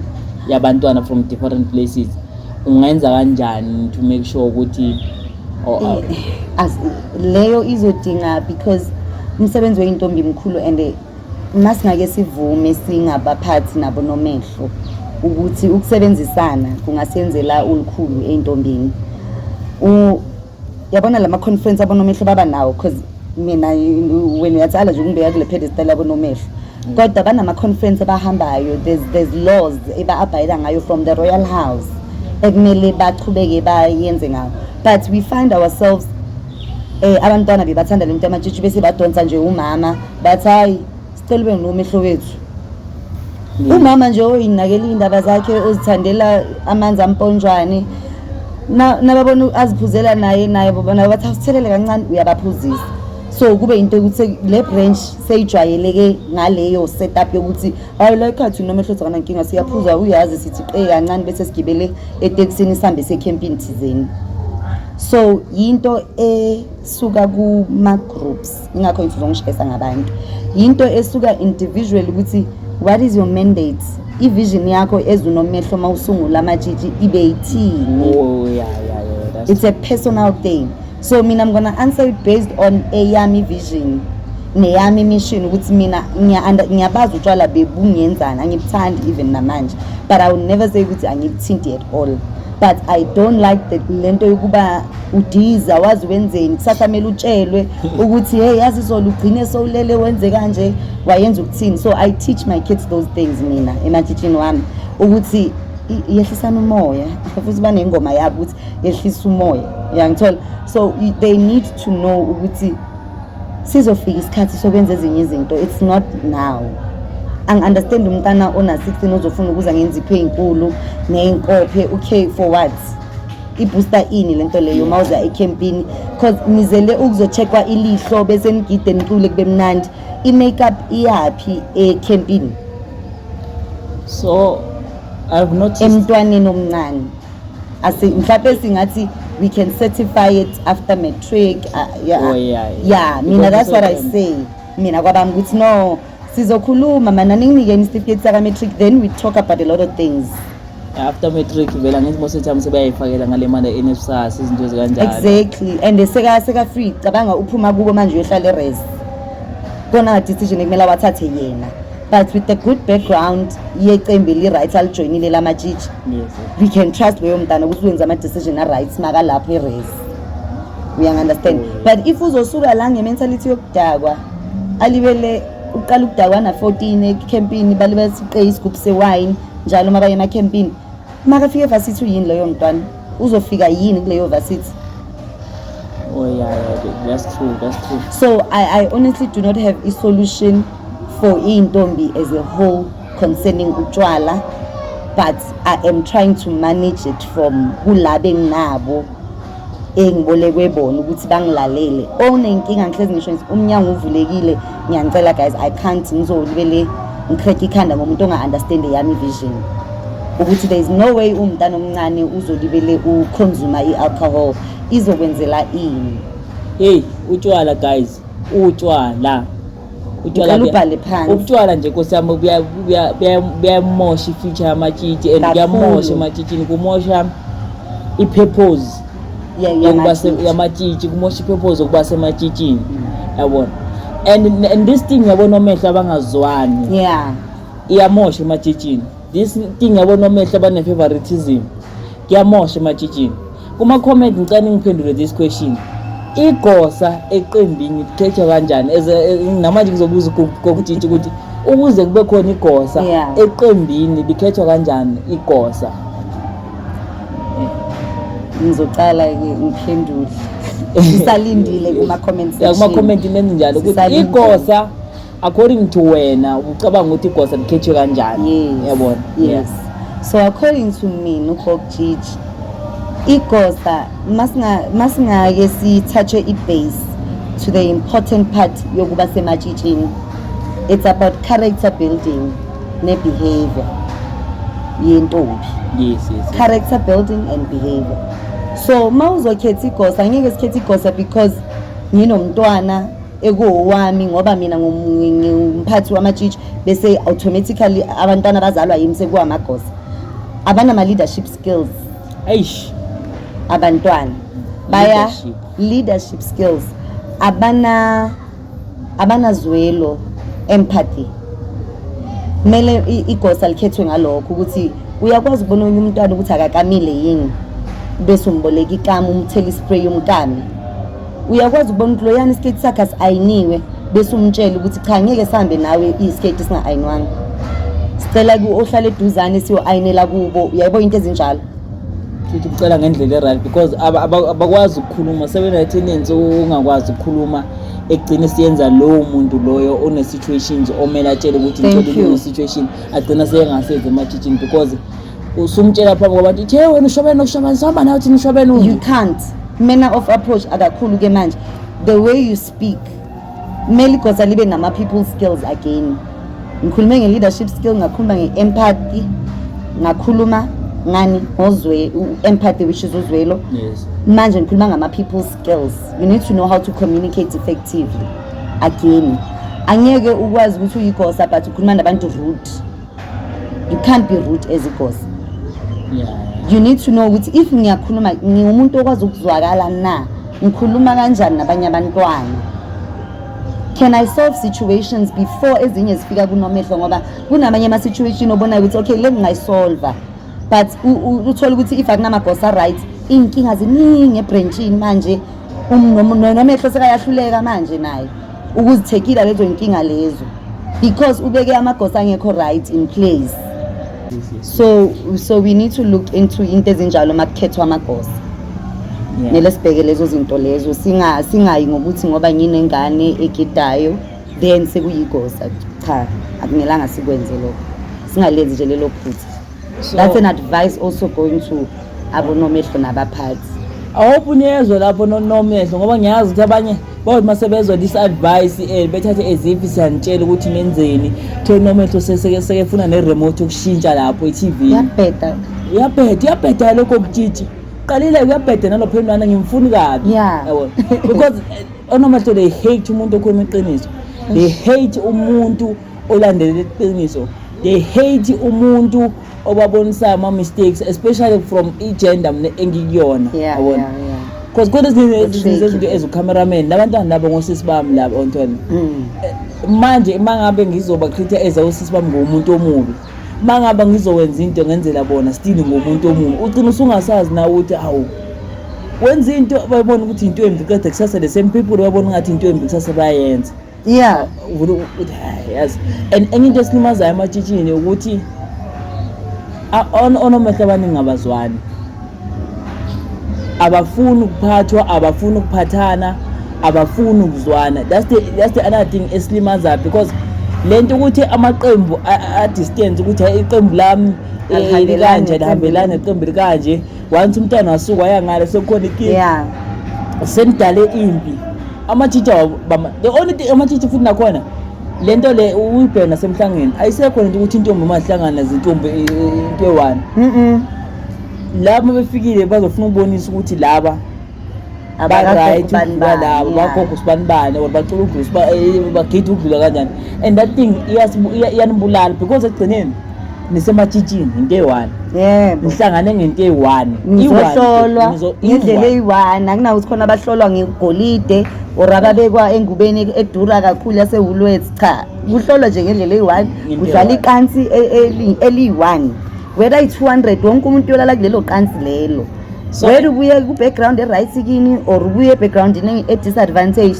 A: yabantwana from different places, ungenza kanjani to make sure ukuthi oh,
B: As leyo izodinga, because umsebenzi weyintombi mkhulu, and masingake sivume singabaphathi nabo nomehlo ukuthi ukusebenzisana kungasenzela ulukhulu ey'ntombini. Yabona lama conference abonomehlo baba nawo, because mina wena uyatsala nje ukungibeka kule pedestal yabonomehlo, kodwa banama-conference abahambayo. There's laws eba-abhayida ngayo from the royal house ekumele bachubeke bayenze ngawo, but we find ourselves abantwana bebathanda lento yamatshitshi, bese badonsa nje umama, bathi, "Hayi, sicela ube nomehlo wethu." Umama nje oyinakela iy'ndaba zakhe, ozithandela amanzi amponjwane, nababona aziphuzela naye, naye nabo bathi, "Awusithelele kancane," uyabaphuzisa. So kube into yokuthi le branch seyijwayeleke ngaleyo setup yokuthi, hayi, la ekhathi unomehlo akanankinga, siyaphuza, uyazi, sithi qe kancane bese sigibele etekisini, sihambe sekhempini thizeni. So yinto esuka kuma-groups, ingakho ngithi uzongishayisa ngabantu. Yinto esuka individual ukuthi what is your mandate, i-vision yakho ezunomehlo uma usungula amatshitshi ibe yithini.
A: Oh yeah, that's
B: It's a personal thing, so mina I'm gonna answer it based on eyami vision neyami mission, ukuthi mina ngiyabazi utshwala bebungenzani, angibuthandi even namanje, but I will never say ukuthi angibuthinti at all, but I don't like the lento yokuba udiza, wazi wenzeni kusasa, kumele utshelwe ukuthi, "Hey, yazi izolo ugcine sowulele, wenze kanje, wayenza ukuthini." So I teach my kids those things mina ematshitshini wami, ukuthi yehlisana umoya, futhi banengoma yabo ukuthi yehlisa umoya, uyangithola? So they need to know ukuthi sizofika isikhathi sokwenza ezinye izinto, it's not now. Angi-understand umntana ona-16 ozofuna ukuza ngenzipho ey'nkulu ney'nkophe. Okay, for what? I-booster ini lento leyo mawuza ekhempini? Cause nizele ukuzo-checkwa ilihlo, bese nigide, nicule, kube mnandi. I-makeup iyaphi ekhempini?
A: So I've noticed
B: Emntwaneni omncane, mhlawumbe singathi we can certify it after matric, yeah.
A: Oh, yeah.
B: Yeah, mina
A: Because
B: that's what I say mina kwabami, ukuthi no, sizokhuluma mana ninginikeni isitifiketi saka-matric, then we talk about a lot of things.
A: After matric vele, angithi most of the time sebayayifakela ngale mali ye-NSFAS, izinto ezikanjalo.
B: Exactly, and seka free. Cabanga uphuma kubo manje, uyohlala e-res, kona decision ekumele awathathe yena, but with the good background yecembu eli-right alijoyinile lamatshitshi, we can trust loyo mntana ukuthi wenza ama-decision a-right makalapho e-res, uyangi-understand?
A: Oh.
B: But if uzosuka la nge-mentality yokudakwa, alibele uqala ukudakwa na-14 ekhempini, balibele siqe isigubhu sewayini njalo uma baye emakhempini, makafika evasithi uyini loyo mntwana? Uzofika yini kuleyo varsity?
A: Oh yeah, that's true, that's true.
B: So I honestly do not have a solution for iy'ntombi as a whole concerning utshwala, but I am trying to manage it from kulaba enginabo engibolekwe bona ukuthi bangilalele. Onenkinga, ngihlezi ngisho ngithi umnyango uvulekile, ngiyanicela guys, I can't ngizolibele ngi-crack ikhanda ngomuntu onga-understand yami vision ukuthi there is no way umntana omncane uzolibele u-consume i-alcohol, izokwenzela ini?
A: Hey, utshwala guys, utshwala, utshwala.
B: Ngicela ubhale phansi.
A: Ubutshwala nje, nkosi yami, buyamosha i-future yamatshitshi and
B: Kakhulu.
A: kuyamosha ematshitshini, kumosha i-purpose yokuba
B: yamatshitshi.
A: Yamatshitshi, kumosha i-purpose yokuba sematshitshini, yabona. And this thing yabona omehlo abangazwani iyamosha ematshitshini. This thing yabona omehlo abane-favoritism kuyamosha ematshitshini. Kuma-comment ngicela ningiphendule this question: igosa eqembini likhethwa kanjani? Namanje ngizobuza kokutshitshi ukuthi ukuze kube khona igosa eqembini, likhethwa kanjani igosa?
B: Ngizocala-ke ngiphendule, sisalindile kuma-comment
A: Ya,
B: section.
A: kuma-comment nenze njalo ukuthi
B: Sisalindile.
A: igosa, according to wena, ucabanga ukuthi igosa likhethwe kanjani?
B: Yes.
A: Yabona.
B: Yes, so according to mina uGog'Tshitshi, igosa masingake sithathe i-base to the important part yokuba sematshitshini, it's about character building ne-behavior yentombi. Character building and behavior. So uma uzokhetha igosa, angeke sikhethe igosa because nginomntwana ekuwowami, ngoba mina ngingumphathi wamatshitshi, bese automatically abantwana bazalwa yimi sekuwamagosa abanama-leadership skills.
A: Eish.
B: Abantwana baya
A: Leadership.
B: Leadership skills abanazwelo, empathy. Kumele igosa likhethwe ngalokho ukuthi uyakwazi ukubona onye umntwana ukuthi akakamile yini, bese umboleka ikama, umthele i-spray, umkame. Uyakwazi ukubona ukuthi loyana isiketi sakhe asi-ayiniwe, bese umtshela ukuthi cha, ngeke sihambe nawe isiketi singa-ayinwanga, sicela ohlala eduzane siyo-ayinela kubo. Uyayibona into ezinjalo?
A: Futhi ukucela ngendlela e-right, because abakwazi ukukhuluma, sebene-tendency ungakwazi ukukhuluma, ekugcine siyenza lowo muntu loyo one-situations omele atshele ukuthi
B: Thank
A: ngicela
B: you.
A: une-situation, agcina seyengasezi ematshitshini because usumtshela phambi kwabantu ithi, hey, wena ushobene nokushobene, sihamba nawe thina ushobene.
B: You can't manner of approach akakhulu ke manje, the way you speak. Kumele igosa libe nama-people skills. Again, ngikhulume nge-leadership skill, ngakhuluma nge-empathy, ngakhuluma ngani, ngozwe, empathy, which is uzwelo. Manje ngikhuluma ngama-people skills. You need to know how to communicate effectively. Again, angeke ukwazi ukuthi uyigosa but ukhuluma nabantu rude. You can't be rude as igosa. You need to know ukuthi if ngiyakhuluma, ngingumuntu okwazi ukuzwakala na, ngikhuluma kanjani nabanye abantwana, can I solve situations before ezinye zifika kunomehlo, ngoba kunamanye ama-situation obonayo ukuthi okay, le ngingayisolva, but uthole ukuthi if akunamagosa right, iy'nkinga ziningi e-branchini manje. Nomehlo sekayahluleka manje naye ukuzithekila lezo y'nkinga lezo because ubeke amagosa angekho right in place. So we need to look into into ezinjalo uma kukhethwa amagosa. Kumele sibheke lezo zinto lezo, singayi ngokuthi ngoba nginengane egidayo then sekuyigosa. Cha, akumelanga sikwenze lokho, singalenzi nje lelo phutha. That's an advice also going to abonomehlo nabaphathi.
A: I hope niyezwa lapho nomehlo, ngoba ngiyazi ukuthi abanye bathi uma sebezwa this advice bethathe as if siyanitshela ukuthi nenzeni. Thole nomehlo sekefuna ne-remote yokushintsha lapho i-TV.
B: Yabheda.
A: Uyabheda, uyabheda lokho kutshitshi qalile, kuyabheda nalo phendwana, ngimfuni kabi. Yabona, because onomehlo, they hate umuntu okhuluma iqiniso, they hate umuntu olandelela iqiniso, they hate umuntu obabonisayo ama-mistakes, especially from i-gender mina engikuyona. Yabona?
B: Yeah.
A: Because kodwa ezinye
B: Tricky.
A: zezinto ezu-cameraman labantwana labo ngosisi bami labo ontwana. Manje uma ngabe ngizoba treat as osisi bami ngomuntu omubi, uma ngabe ngizowenza into ngenzela bona, still ngomuntu omubi, ugcina usungasazi nawe ukuthi hawu, wenza into bayibona ukuthi into embi, qeda kusasa the same people babona ngathi into embi, kusasa bayayenza. Uvele uthi hayi, yazi. And enye into esilimazayo ematshitshini ukuthi onomehlo abaningi abazwani. Abafuni ukuphathwa, abafuni ukuphathana, abafuni ukuzwana. That's the another thing esilimazayo, because lento ukuthi amaqembu a-distance, ukuthi hayi, iqembu lami
B: Alihambelani
A: likanje,
B: neqembu.
A: Alihambelani neqembu likanje. Once umntwana wasuka waya ngale, sekukhona inkinga, senidale impi. Amatshitshi the only thing, amatshitshi futhi nakhona lento le uyibheka nasemhlangeni, ayisekho lento ukuthi intombi uma zihlangana zintombi into eyi-one. Laba befikile bazofuna ukubonisa ukuthi laba ba-right ukudlula laba, bagogo sibanibani, or bacula ukudlula bagida ukudlula kanjani. And that thing iyanibulala, because ekugcineni nisematshitshini, into eyi-one. Nihlangane ngento eyi-one.
B: Nizohlolwa ngendlela
A: I-one.
B: eyi-one. Akunakuthi khona abahlolwa ngegolide or ababekwa engubeni edura kakhulu yaseWoolworths. Cha, kuhlolwa nje ngendlela eyi-one.
A: Ngento
B: Kudlala
A: eyi-one.
B: iqansi eliyi-one, whether i-200, wonke umuntu uyolala kulelo qansi lelo. Whether ubuye ku-background e-right kini or ubuye e-backgroundini e-disadvantage,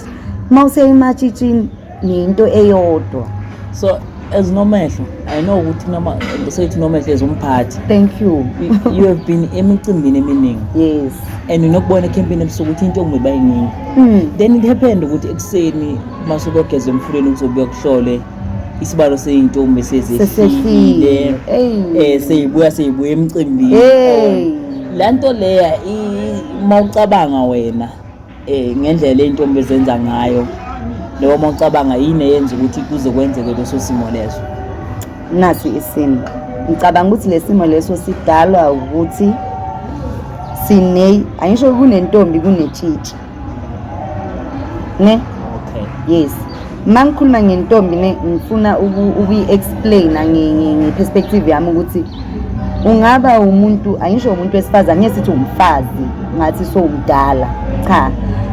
B: uma useyimatshitshini niyinto eyodwa.
A: So as Nomehlo, I know ukuthi noma seyithi Nomehlo as umphathi,
B: Thank you.
A: you have been emicimbini eminingi
B: Yes.
A: and unokubona ekhempini ebusuku ukuthi intombi bayiningi. Then it happened ukuthi ekuseni mase kuyogezwa emfuleni, kuzobuya kuhlole isibalo seyintombi sezehlile.
B: Sesehlile. Eyi.
A: Seyibuya emcimbini.
B: Hey.
A: La nto leya, mawucabanga wena ngendlela ley'ntombi ezenza ngayo, noma mawucabanga yini eyenza ukuthi kuze kwenzeke leso simo leso?
B: Nasi isimo, ngicabanga ukuthi le simo leso sidalwa ukuthi sine, angisho, kunentombi, kunetshitshi, ne?
A: Okay.
B: Yes, uma ngikhuluma ngentombi, ne, ngifuna ukuyi-explaina nge-perspective yami ukuthi ungaba umuntu, angisho umuntu wesifazane, ngeke sithi umfazi ngathi sowumdala, cha,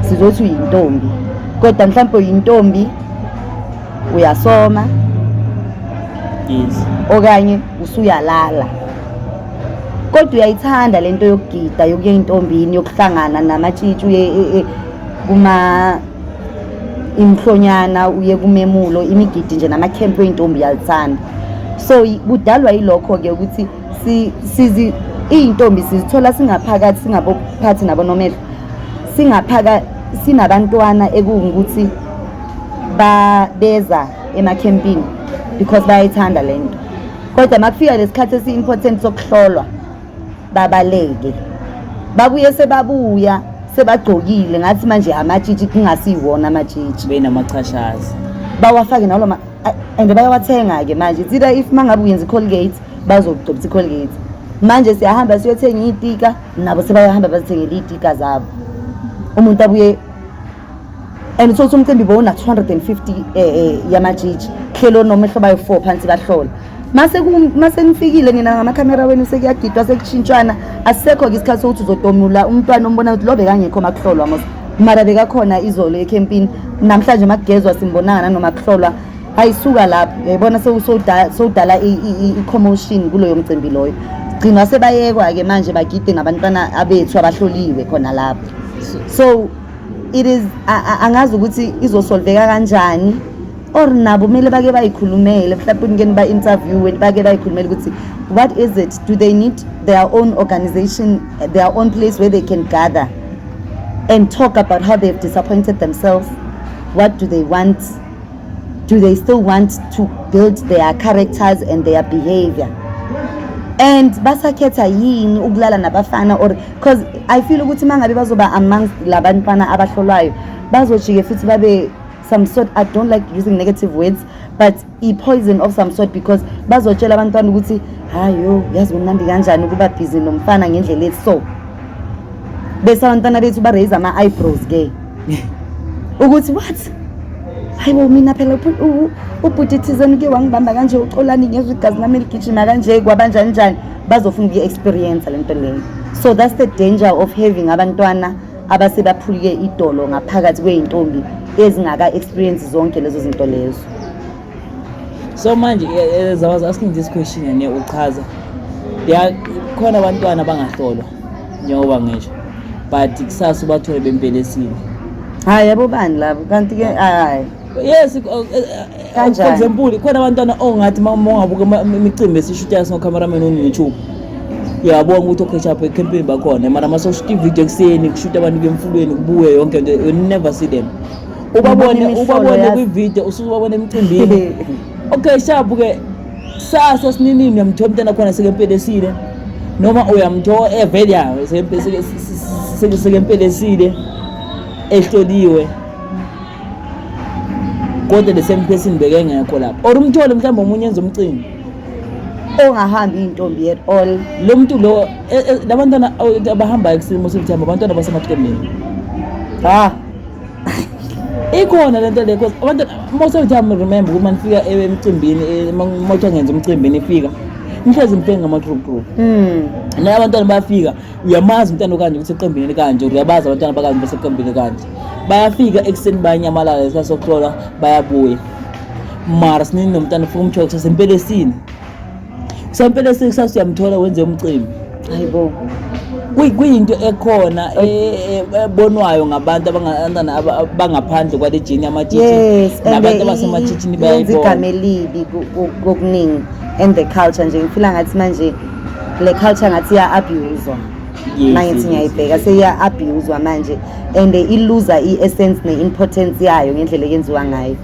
B: sizothi uyintombi, kodwa mhlawumbe uyintombi uyasoma okanye usuyalala, kodwa uyayithanda lento yokugida, yokuya entombini, yokuhlangana namatshitshi, uye kuma imhlonyana, uye kumemulo, imigidi nje namakhempu ey'ntombi, uyalithanda. So kudalwa yilokho-ke ukuthi sizi iy'ntombi sizithola singaphakathi, singabophathi nabonomehlo, singaphaka sinabantwana ekuwukuthi beza emakhempini because bayayithanda le nto, kodwa uma kufika lesikhathi esi-important sokuhlolwa, babaleke, babuye sebabuya sebagcokile ngathi manje amatshitshi, kungasiwona amatshitshi.
A: Benamachashazi.
B: Bawafake nalo and bayawathenga-ke manje. It's either if uma ngabe uyenza i-Colgate, bazokugcobisa i-Colgate. Manje siyahamba siyothenga iy'tika, nabo sebayahamba bazithengele iy'tika zabo. Umuntu abuye and uthole ukuthi umcimbi bowuna-250 yamatshitshi, hlelo nomehlo bayi-4 phansi bahlola. Mase nifikile nina ngamakhamera wenu, sekuyagidwa, sekushintshwana, asisekho-ke isikhathi sokuthi uzotomula umntwana ombona ukuthi lo bekangekho makuhlolwa mos, mara bekakhona izolo ekhempini, namhlanje makugezwa simbonanga nanoma kuhlolwa. Ayisuka lapho, uyayibona, sowudala i-commotion kuloyo mcimbi loyo. Gcinwa sebayekwa-ke manje, bagide nabantwana abethu abahloliwe khona lapho. So it is angazi ukuthi izosolveka kanjani, or nabo kumele bake bayikhulumele, mhlawumbe ngeni ba-interviewe, bake bayikhulumele ukuthi what is it. Do they need their own organization, their own place where they can gather and talk about how they've disappointed themselves? What do they want? Do they still want to build their characters and their behavior, and basakhetha yini ukulala nabafana? Or because I feel ukuthi uma ngabe bazoba amongst labantwana abahlolwayo, bazojike futhi babe some sort, I don't like using negative words, but i-poison of some sort, because bazotshela abantwana ukuthi hayo, yazi kumnandi kanjani ukuba busy nomfana ngendlela ethi so, bese abantwana bethu ba-raise ama-eyebrows ke ukuthi what, hayibo, mina phela ubhuti thizeni uke wangibamba kanje, uXolani, ngezwe igazi lami eligijima kanje, kwabanjani njani, bazofuna ukuyi-experience le nto leyo. So that's the danger of having abantwana abasebaphulike idolo ngaphakathi kwey'ntombi ezingaka-experience zonke lezo zinto lezo.
A: So manje, as I was asking this question, ne, uchaza ya khona abantwana abangahlolwa njengoba ngisho, but kusasa ubathole bempelesile.
B: Hayi, yabo, bani labo kanti-ke? Hayi.
A: Yes.
B: Kanjani?
A: For example, khona abantwana ongathi uma ungabuka imicimbi esishuthayo sino-cameraman on YouTube, Uyabona ukuthi okay, sharp, ekhempini bakhona, mara masoshuta ividiyo ekuseni, kushuta abantu kemfulweni, kubuye yonke nto, you never see them. Ubabone
B: Ngibona imihlolo,
A: ubabone
B: yazi.
A: kwividiyo, usubabone emcimbini. Okay, sharp ke, sasa sininini uyamthola umntana khona sekempelesile, noma uyamthola evele ya sekempelesile, ehloliwe, kodwa the same person bekengekho lapho, or umthole mhlawumbe omunye enza umcimbi
B: Ongahambi iy'ntombi at all.
A: Lo muntu lo, labantwana abahambayo ekuseni most of the time abantwana basemaqembeni.
B: Ah.
A: Ikhona lento le, because abantwana most of the time, remember ukuthi manifika emcimbini, uma kuthiwa ngenza umcimbi, nifika nihlezi nifike ngama-group group. Naye abantwana bayafika, uyamazi umntwana okanje ukuthi eqembini elikanje, or uyabazi abantwana bakanje baseqembini kanje, bayafika ekuseni, bayanyamalala lesikhathi sokuhlola, bayabuya. Mara sinini nomntana ufika umthola kusasempelesini, kusempelesini kusasa uyamthola wenze umcimbi.
B: Hayibo.
A: Kuyinto ekhona ebonwayo ngabantu abantwana abangaphandle kwale jini yamatshitshi.
B: Yes, and
A: Nabantu abasematshitshini
B: yenza
A: bayayibona.
B: Igama elibi kokuningi and the culture nje, ngifila ngathi manje le culture ngathi iya-abuse-wa. Mangithi ngiyayibheka, seyiya-abuse-wa manje and iluza i-essence ne-importance yayo ngendlela eyenziwa ngayo.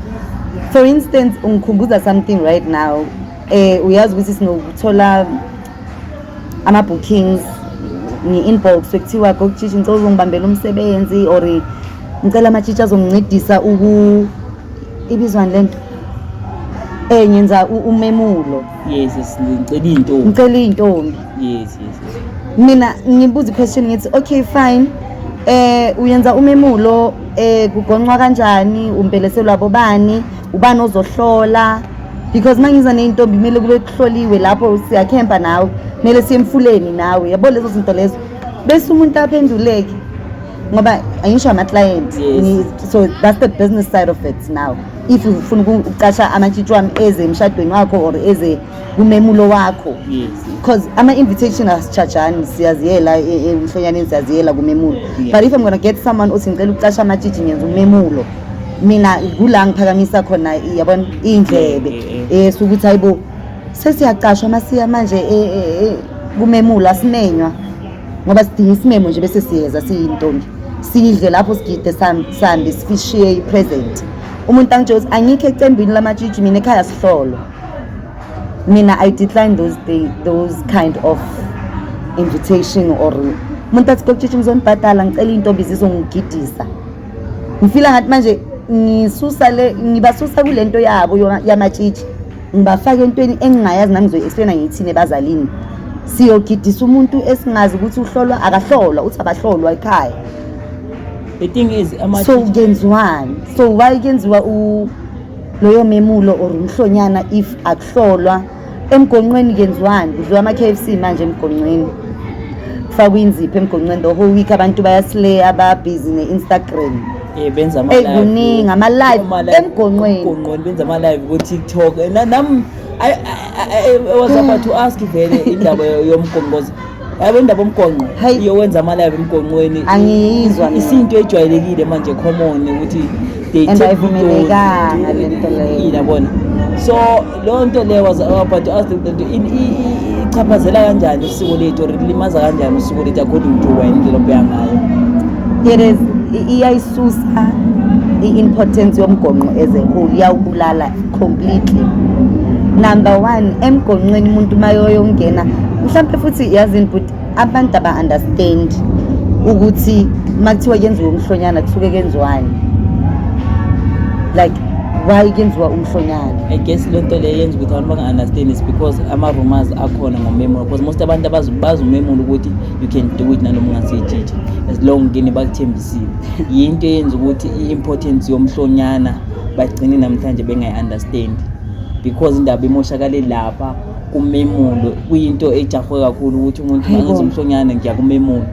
B: For instance, ungikhumbuza something right now. Uyazi ukuthi sinokuthola ama-bookings ngi-inbox, sekuthiwa, "Gog'Tshitshi, ngicela uzongibambela umsebenzi," or "Ngicela amatshitshi azongincedisa uku ibizwani lento, ngenza umemulo."
A: Yes, ngicela iy'ntombi.
B: Ngicela iy'ntombi.
A: Yes.
B: Mina ngibuza i-question, ngithi, "Okay, fine, uyenza umemulo, kugonqwa kanjani, umpeleselwa bobani, ubani ozohlola?" Because mangiza ney'ntombi kumele kube kuhloliwe lapho, siyakhempa nawe, kumele siye emfuleni nawe, yabo, lezo zinto lezo. Bese umuntu aphenduleke, ngoba angisho ama-client. So that's the business side of it. Now if ufuna ukuqasha amatshitshi wami eze emshadweni wakho or eze kumemulo wakho, because ama-invitation asicharjani, siyaziyela emhlonyaneni, siyaziyela kumemulo. But if I'm gonna get someone othi, "Ngicela ukucasha amatshitshi, ngenza umemulo," mina kula ngiphakamisa khona, yabona, iy'ndlebe. Sukuthi hayibo, sesiyacashwa masiya manje kumemulo, asimenywa ngoba sidinga isimemo nje, bese siyeza siyintombi, sidle lapho, sigide, sambe, sifishiye i-present. Umuntu angitshela ukuthi, "Angikho ecembini lamatshitshi mina, ekhaya sihlolwa." Mina I decline those day, those kind of invitation. Or umuntu athi, "Kokutshitshi, ngizonibhadala, ngicela iy'ntombi zizongigidisa," ngifila ngathi manje ngisusa le, ngibasusa kule nto yabo yamatshitshi, ngibafake entweni engingayazi nami ngizoyi-explaina ngiyithini ebazalini. Siyogidisa umuntu esingazi ukuthi uhlolwa, akahlolwa, uthi abahlolwa ekhaya.
A: The thing is
B: So
A: amatshitshi
B: kuyenziwani? So why kuyenziwa loyo memulo or umhlonyana if akuhlolwa? Emgonqweni kuyenziwani? Kudliwa ama-KFC manje emgonqweni, kufakwa inzipho emgonqweni the whole week, abantu bayasileya, babhizi ne-Instagram.
A: Benza
B: Eh, kuningi, ama-live emgonqweni.
A: Emgonqweni benza ama-live ku-TikTok. Nami I was about to ask vele indaba yomgonqozi, yabo, indaba yomgonqo.
B: Hayi.
A: Iyowenza ama-live emgonqweni.
B: Angiyizwa mina.
A: Isinto ejwayelekile manje, common ukuthi they
B: And
A: take
B: ayivumelekanga
A: videos,
B: le nto leyo.
A: Yabona, so leyo nto leyo was about to ask le nto ichaphazela kanjani usiko lethu or ilimaza kanjani usiko lethu according to wena, indlela obheka ngayo?
B: It is iyayisusa i-importance yomgonqo as a whole, iyawubulala completely. Number one, emgonqweni umuntu mayoyongena mhlampe futhi, yazini, but abantu aba-understand ukuthi uma kuthiwa kuyenziwa umhlonyana kusuke kuyenziwani, like why kuyenziwa umhlonyana.
A: I guess le nto leyo yenza ukuthi abantu banga-understand is because ama-rumors akhona ngomemulo, because most abantu abazi, bazi umemulo ukuthi you can do it nanoma ungasiyitshitshi, as long kini bakuthembisile. Yinto eyenza ukuthi i-importance yomhlonyana bagcine namhlanje bengayi-understand, because indaba imoshakale lapha kumemulo. Kuyinto ejahwe kakhulu ukuthi umuntu
B: Hayibo.
A: angenza umhlonyana, ngiya kumemulo.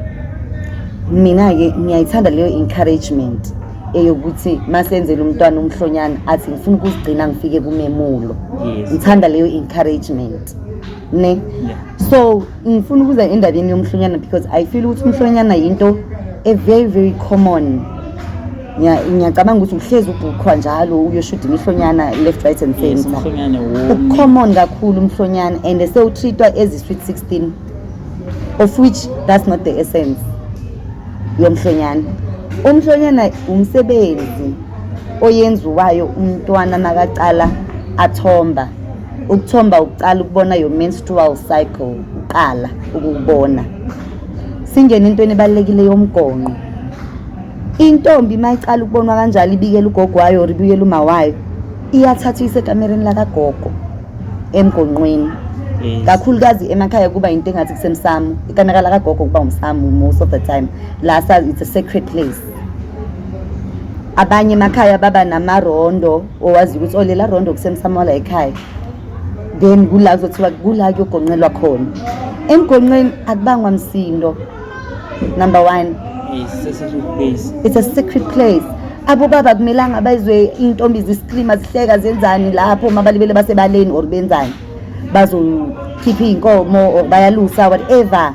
B: Mina-ke ngiyayithanda leyo encouragement eyokuthi masenzele umntwana umhlonyana athi, "Ngifuna ukuzigcina ngifike kumemulo." Ngithanda leyo encouragement ne. So ngifuna ukuza endabeni yomhlonyana because I feel ukuthi umhlonyana yinto a very very common. Ngiyacabanga ukuthi uhlezi ubhukhwa njalo, uyoshuda imihlonyana left, right and center.
A: Umhlonyane womi.
B: Ucommon kakhulu umhlonyana and sewutreatwa as i-sweet 16. Of which that's not the essence yomhlonyana. Umhlonyana umsebenzi oyenziwayo umntwana makacala athomba. Ukuthomba uqala ukubona your menstrual cycle, uqala ukubona. Singene entweni ebalulekile yomgonqo. Intombi mayicala ukubonwa kanjalo, ibikela ugogo wayo or ibikela uma wayo, iyathathwa isekamereni lakagogo emgonqweni. Kakhulukazi emakhaya kuba into engathi kusemsamo. Ikamera lakagogo kuba umsamo most of the time. La it's a sacred place. Abanye emakhaya baba namarondo owazi ukuthi, oh, lela rondo kusemsamo la ekhaya, then kula kuzothiwa kula kuyogonqelwa khona. Emgonqweni akubangwa msindo, number one.
A: Yes, sacred place.
B: It's a sacred place. Abobaba kumelanga bezwe iy'ntombi ziscreama, zihleka, zenzani lapho mabalibele basebaleni or benzani, bazokhipha iy'nkomo or bayalusa, whatever.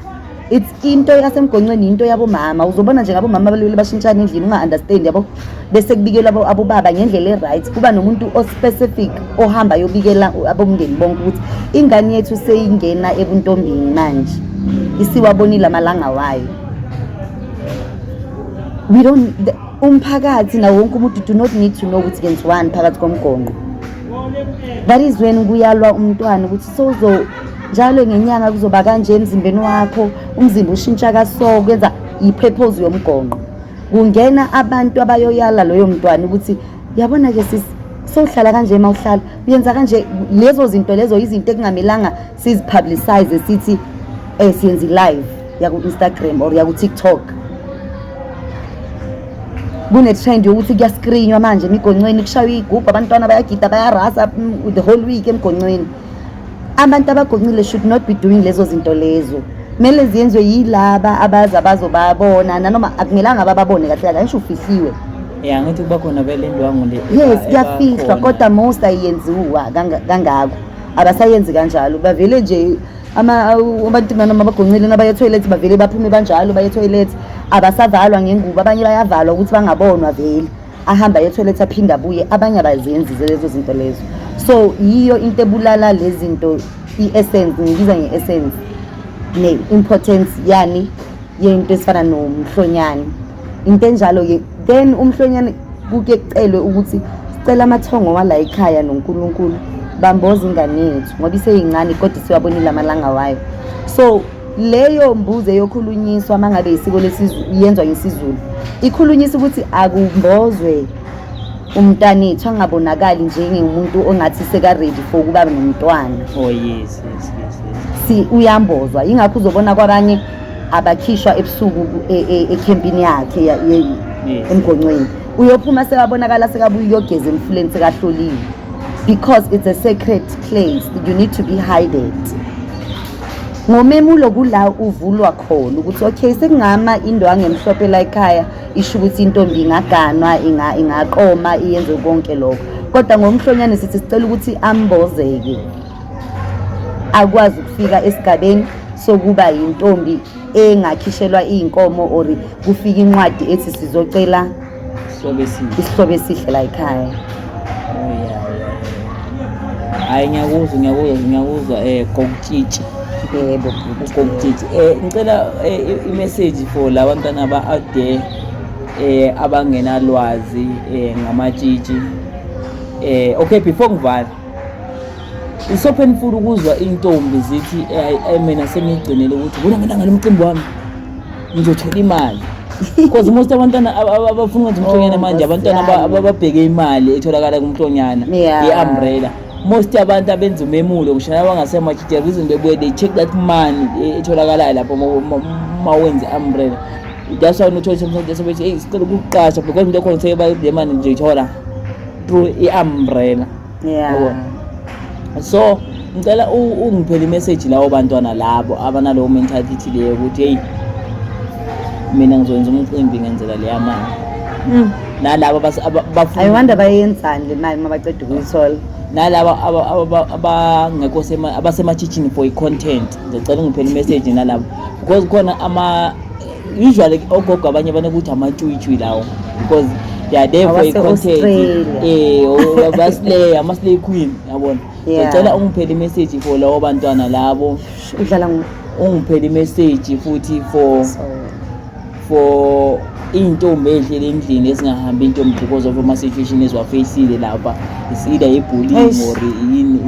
B: It's into yasemgonqweni, into yabomama. Uzobona nje ngabomama abalibele bashintshana endlini, unga-understand, yabo. Bese kubikelwa abobaba ngendlela e-right. Kuba nomuntu o-specific ohamba yobikela abomndeni bonke ukuthi ingane yethu seyingena ebuntombini manje, isiwabonile amalanga wayo. We don't umphakathi nawo wonke umuntu do not need to know ukuthi kwenziwani phakathi komgonqo. That is when kuyalwa umntwana ukuthi sowuzo njalo ngenyanga kuzoba kanje emzimbeni wakho, umzimba ushintsha kaso, kwenza i-purpose yomgonqo. Kungena abantu abayoyala loyo mntwana ukuthi, yabona-ke sisi, sowuhlala kanje, uma uhlala uyenza kanje. Lezo zinto lezo izinto ekungamelanga sizipublicize, sithi siyenza i-live yaku-Instagram or yaku-TikTok. Kune-trend yokuthi kuyascreenywa manje emigoncweni, kushaywa iy'gubhu, abantwana bayagida, bayarasa the whole week emgoncweni. Abantu abagoncile should not be doing lezo zinto lezo. Kumele ziyenziwe yilaba abaza bazobabona, nanoma akumelanga bababone kahle kahle, angisho ufihliwe.
A: Ya, ngithi kuba khona vele indwangu le.
B: Yes, kuyafihlwa, kodwa most ayenziwa kangako, abasayenzi kanjalo. Bavele nje abantu noma bagoncile nabaya toilet, bavele baphume banjalo baye toilet, abasavalwa ngengubo. Abanye bayavalwa ukuthi bangabonwa, vele ahamba aye toilet aphinde abuye. Abanye abazenzi lezo zinto lezo. So yiyo into ebulala lezi zinto, i-essence, ngibiza nge-essence ne-importance yani yento esifana nomhlonyane, into enjalo-ke. Then umhlonyane kuke kucelwe ukuthi sicela amathongo wala ekhaya noNkulunkulu bamboza ingane yethu ngoba iseyincane, kodwa siwabonile amalanga wayo. So leyo mbuzo eyokhulunyiswa uma ngabe isiko lesizulu yenzwa ngesiZulu, ikhulunyiswa ukuthi akumbozwe umntanethu angabonakali njengomuntu ongathi seka-ready for ukuba nomntwana.
A: Oh yes.
B: Si uyambozwa, ingakho uzobona kwabanye abakhishwa ebusuku ekhempini yakhe emgonqweni. Uyophuma sekabonakala sekabuya uyogeza emfuleni, sekahloliwe, because it's a sacred place, you need to be hided. Ngomemulo kula uvulwa khona ukuthi okay, sekungama indwangu emhlophe la ekhaya, isho ukuthi intombi ingaganwa, ingaqoma, iyenze konke lokho. Kodwa ngomhlonyane sithi sicela ukuthi ambozeke, akwazi ukufika esigabeni sokuba yintombi engakhishelwa iy'nkomo or kufika incwadi ethi sizocela
A: Sihlobo esihle.
B: Isihlobo esihle la ekhaya.
A: Oh yeah. Hayi, ngiyakuzwa, ngiyakuzwa, ngiyakuzwa, gokutshitshi.
B: Yebo.
A: Gokutshitshi. Ngicela i-message for labantwana ba out there abangenalwazi ngamatshitshi. Okay, before ngivala. It's so painful ukuzwa intombi zithi, mina sengigcinele ukuthi kuna mina ngalo mcimbi wami ngizothola imali, because most abantwana abafuna ukwenza umhlonyana
B: Oh,
A: manje, abantwana
B: Nkosi yami.
A: ababheke imali etholakala kumhlonyana, i-umbrella. Most abantu abenza umemulo, ngisho abangasematshitshi, reason bebuye, they check that money etholakalayo lapho ma wenza i-umbrella. That's why unothola sometimes sebethi, hey, sicela ukuqasha, because into khona seyeba le mali nje ithola through i-umbrella. Yabo. So ngicela ungiphele imessage lawo bantwana labo abanalowo mentality leyo ukuthi, hey, mina ngizoyenza umcimbi ngenzela leya mali, nalabo
B: I wonder bayenzani le mali uma baceda ukuyithola.
A: Nalabo abangekho abasematshitshini for i-content, ngicela ungiphele imessage nalabo, because khona ama usually ogogo abanye banokuthi amatshwitshwi lawo, because they are there for i-content.
B: Awase-Australia.
A: Baslay, ama-slay queen, yabona. Ngicela ungiphele imessage for labo bantwana labo.
B: Udlala ngo
A: Ungiphele i-message futhi for
B: So
A: for iy'ntombi ey'hleli endlini ezingahambi intombi because of ama-situation eziwa-face-ile lapha, it's either i-bullying
B: Eish.
A: or yini,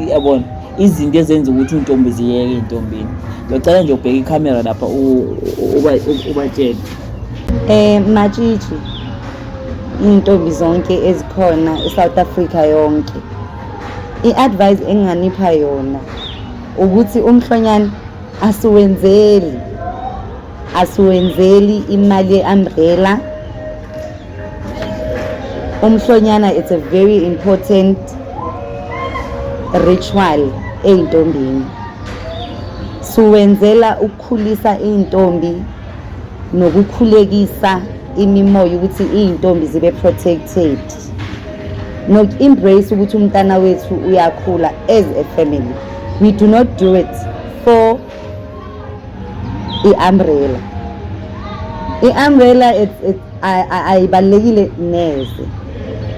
A: yabona, izinto ezenza ukuthi iy'ntombi ziyeke ey'ntombini. Ngiyocela nje ubheke ikhamera lapha, ubatshele.
B: Matshitshi, iy'ntombi zonke ezikhona eSouth Africa yonke, i-advice enginganipha yona ukuthi umhlonyane asiwenzeli imali ye-umbrella. Umhlonyana, it's a very important ritual ey'ntombini. Siwenzela ukukhulisa iy'ntombi nokukhulekisa imimoya ukuthi iy'ntombi zibe protected, noku-embrace ukuthi umntana wethu uyakhula. As a family, we do not do it for i-umbrella. I-umbrella, ayibalulekile neze.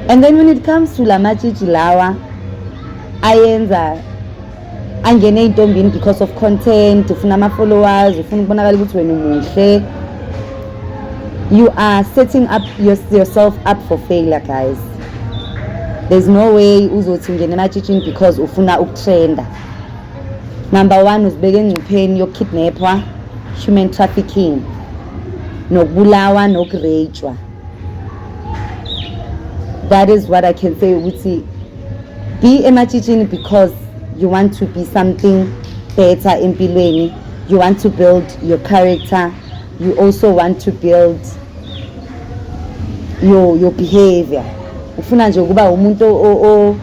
B: And then when it comes to la matshitshi lawa ayenza angene ey'ntombini because of content, ufuna ama-followers, ufuna ukubonakala ukuthi wena umuhle, you are setting up yourself up for failure, guys. There's no way uzothi ungene ematshitshini because ufuna ukutrenda. Number one, uzibeke engcupheni yokukidnaphwa, human trafficking, nokubulawa, nokureyitshwa. That is what I can say, ukuthi be ematshitshini because you want to be something better empilweni, you want to build your character, you also want to build your behavior, ufuna nje ukuba umuntu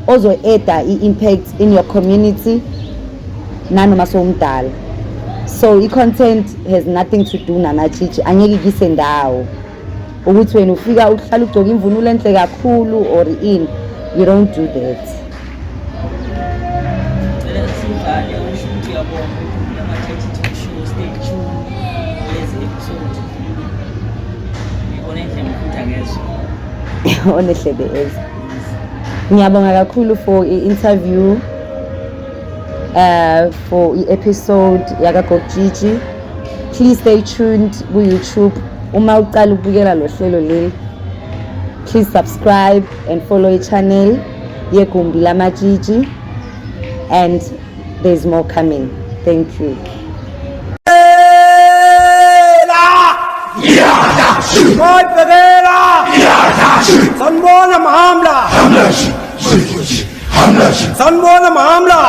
B: ozo-add i-impact in your community nanoma sowumdala. So i-content has nothing to do namatshitshi. Angeke kise ndawo ukuthi wena ufika uhlala ugcoka imvunulo enhle kakhulu or ini. You don't do that.
A: Cela sivale, usho ukuthi uyabonga ukuthi ama-Thethe Talk Show. Stay tuned lezi episode. Ngibona indlela futhi akezwa.
B: Onehlebe eza. Ngiyabonga kakhulu for i-interview, for i-episode yakaGog'Tshitshi. Please stay tuned ku-YouTube. Uma uqala ukubukela lo hlelo leli, please subscribe and follow i-channel yeGumbi Lamatshitshi, and there's more coming. Thank you.
C: Hayi, bhekela. Sanibona, Mahamla. Sanibona, Mahamla.